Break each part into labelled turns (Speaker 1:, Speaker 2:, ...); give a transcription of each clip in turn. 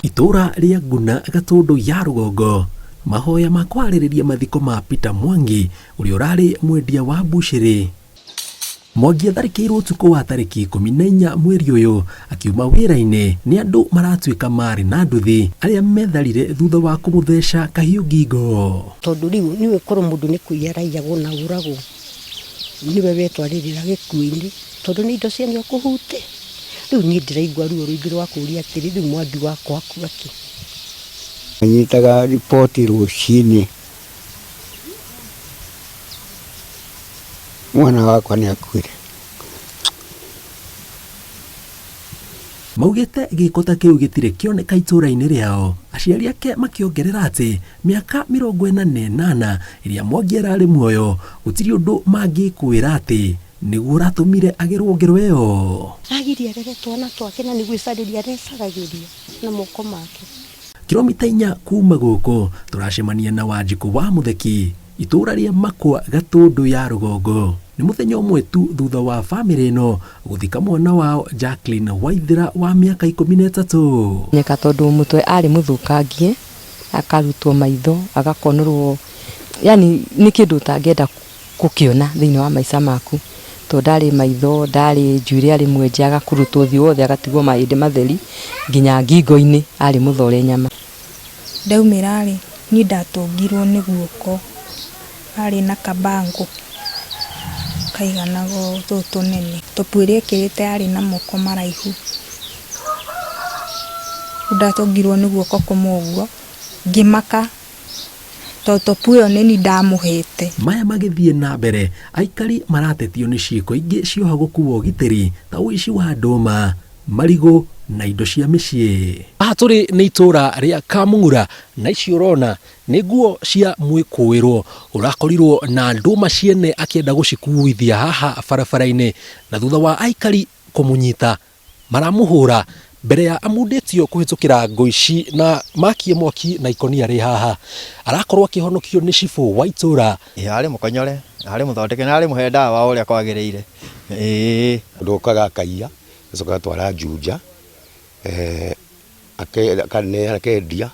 Speaker 1: Itũũra rĩa Nguna Gatũndũ ya Rũgongo, mahoya ma kwarĩrĩria mathiko ma Peter Mwangi ũrĩa ũrarĩ mwendia wa mbucĩrĩ. Mwangi atharĩkĩirwo ũtukũ wa tarĩki 14 mweri ũyũ akiuma wĩra-inĩ nĩ andũ maratuĩka marĩ na nduthi arĩa metharire thutha wa kũmũtheca kahiũ ngingo.
Speaker 2: Tondũ rĩu nĩũĩ korwo mũndũ nĩ kũiya araiyagwo na ũragwo, nĩwe wetwarĩrĩra gĩkuũ-inĩ tondũ nĩ indo ciene ũkũhutia. Rĩu niĩ ndĩraigua ruo rũingĩ rwa kũũria atĩrĩ, rĩu Mwangi wakwa akua kĩ?
Speaker 3: Nyitaga riboti rũcinĩ mwana wakwa nĩ akuire.
Speaker 1: Maugĩte gĩko ta kĩu gĩtirĩ kĩoneka itũra-inĩ rĩao. Aciari ake makĩongerera atĩ mĩaka 48 ĩrĩa Mwangi ararĩ muoyo gũtirĩ ũndũ mangĩkũĩra atĩ nĩguo ũratũmire agerwo ngero ĩyo.
Speaker 2: Agirie arere twana twake na nĩ gwĩcarĩria arecaragĩria na moko make.
Speaker 1: Kilomita 4 kuma gũkũ tũracemania na Wanjikũ wa Mũtheki itũra rĩa Makwa Gatũndũ ya Rũgongo. Nĩ mũthenya ũmwe tu thutha wa bamĩrĩ ĩno gũthika mwana wao Jacqueline Waithera wa mĩaka 13.
Speaker 4: Nyeka tondũ mũtwe arĩ mũthũkangie, akarutwo maitho, agakonorwo, yani nĩ kĩndũ ũtangĩenda gũkĩona thĩinĩ wa maica maku, tondũ ndarĩ maitho, ndarĩ njuĩrĩ arĩ mwenje, agakurutwo ũthiũ wothe agatigwo mahĩndĩ matheri, nginya ngingo-inĩ arĩ mũthore nyama.
Speaker 5: Ndaumĩra-rĩ, niĩ ndatũngirwo nĩ guoko, harĩ na kabango kaiganaga ũũ tũtũ tũnene. Topu ĩrĩa ekĩrĩte yarĩ na moko maraihu. Rĩu ndatũngirwo nĩ guoko kũmwe ũguo, ngĩmaka tondũ topu ĩyo nĩniĩ ndamũhete.
Speaker 1: Maya magĩthiĩ na mbere, aikari maratetio nĩ ciĩko ingĩ cia ũhagũku wa ũgitĩri ta ũici wa ndũma, marigũ na indo cia mĩciĩ. Haha tũrĩ nĩ itũũra rĩa Kamung'ura na ici ũrona nĩ nguo cia mwĩkũĩrwo ũrakorirwo na ndũma ciene akĩenda gũcikuithia haha barabara-inĩ na thutha wa aikari kũmũnyita maramũhũra mbere ya amundĩtio kũhĩtũkĩra ngũ ici na makie mwaki na ikonia rĩ haha. Arakorwo akĩhonokio nĩ cibũ wa itũũra.
Speaker 6: Ĩĩ arĩ mũkonyore, arĩ mũthondeke na arĩ mũhe ndawa o ũrĩa kwagĩrĩire, ĩĩ.
Speaker 3: Mũndũ okaga akaiya, agacoka agatwara Juja, akendia,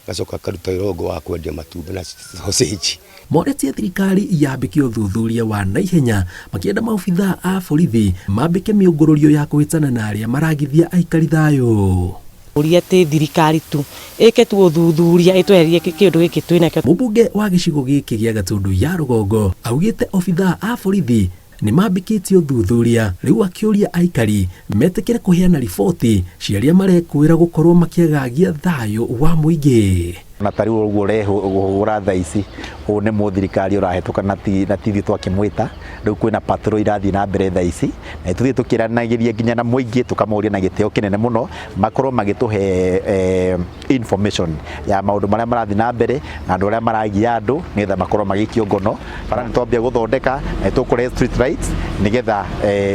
Speaker 3: agacoka akaruta wĩra ũngĩ wa kwendia matumbĩ na sausage.
Speaker 1: Moretie thirikari yambĩke ũthuthuria wa naihenya makĩenda maobithaa a borithi mambĩke mĩũngũrũrio ya kũhĩtana na arĩa maragithia aikari thayũ.
Speaker 4: Ũria atĩ thirikari tu ĩke tu ũthuthuria ĩtwehererie kĩũndũ gĩkĩ twĩnakĩo.
Speaker 1: Mũmbunge wa gĩcigo gĩkĩ gĩa Gatũndũ ya Rũgongo augĩte obithaa a borithi nĩ mambĩkĩtie ũthuthuria rĩu akĩũria aikari metĩkĩre kũheana riboti cia arĩa marekũĩra gũkorwo makĩagagia thayũ wa mũingĩ.
Speaker 7: Na ta rĩu ũguo ũrehũra thaa ici, ũyũ nĩ mũthirikari ũrahĩtũka na ti na ti ithuĩ twakĩmwĩta, rĩu kwĩna patrol irathiĩ na mbere thaa ici, na nĩ tũthiĩ tũkĩaranagĩria nginya na mũingĩ tũkamoria na gĩtĩo kĩnene mũno, makorwo magĩtũhe information ya maũndũ marĩa marathiĩ na mbere na andũ arĩa maragia andũ nĩgetha makorwo magĩikio ngono. Bara nĩ twambia gũthondeka na nĩ tũkũrehe street lights nĩgetha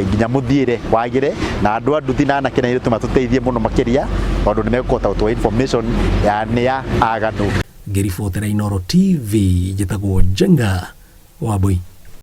Speaker 7: nginya mũthiĩre wagĩre na andũ a nduthi na anake na airĩtu matũteithie mũno makĩria tondũ nĩ mekũhota gũtũhe information ya nĩa aganu.
Speaker 1: Ngĩribotera Inooro TV, njĩtagwo Njenga Wambui.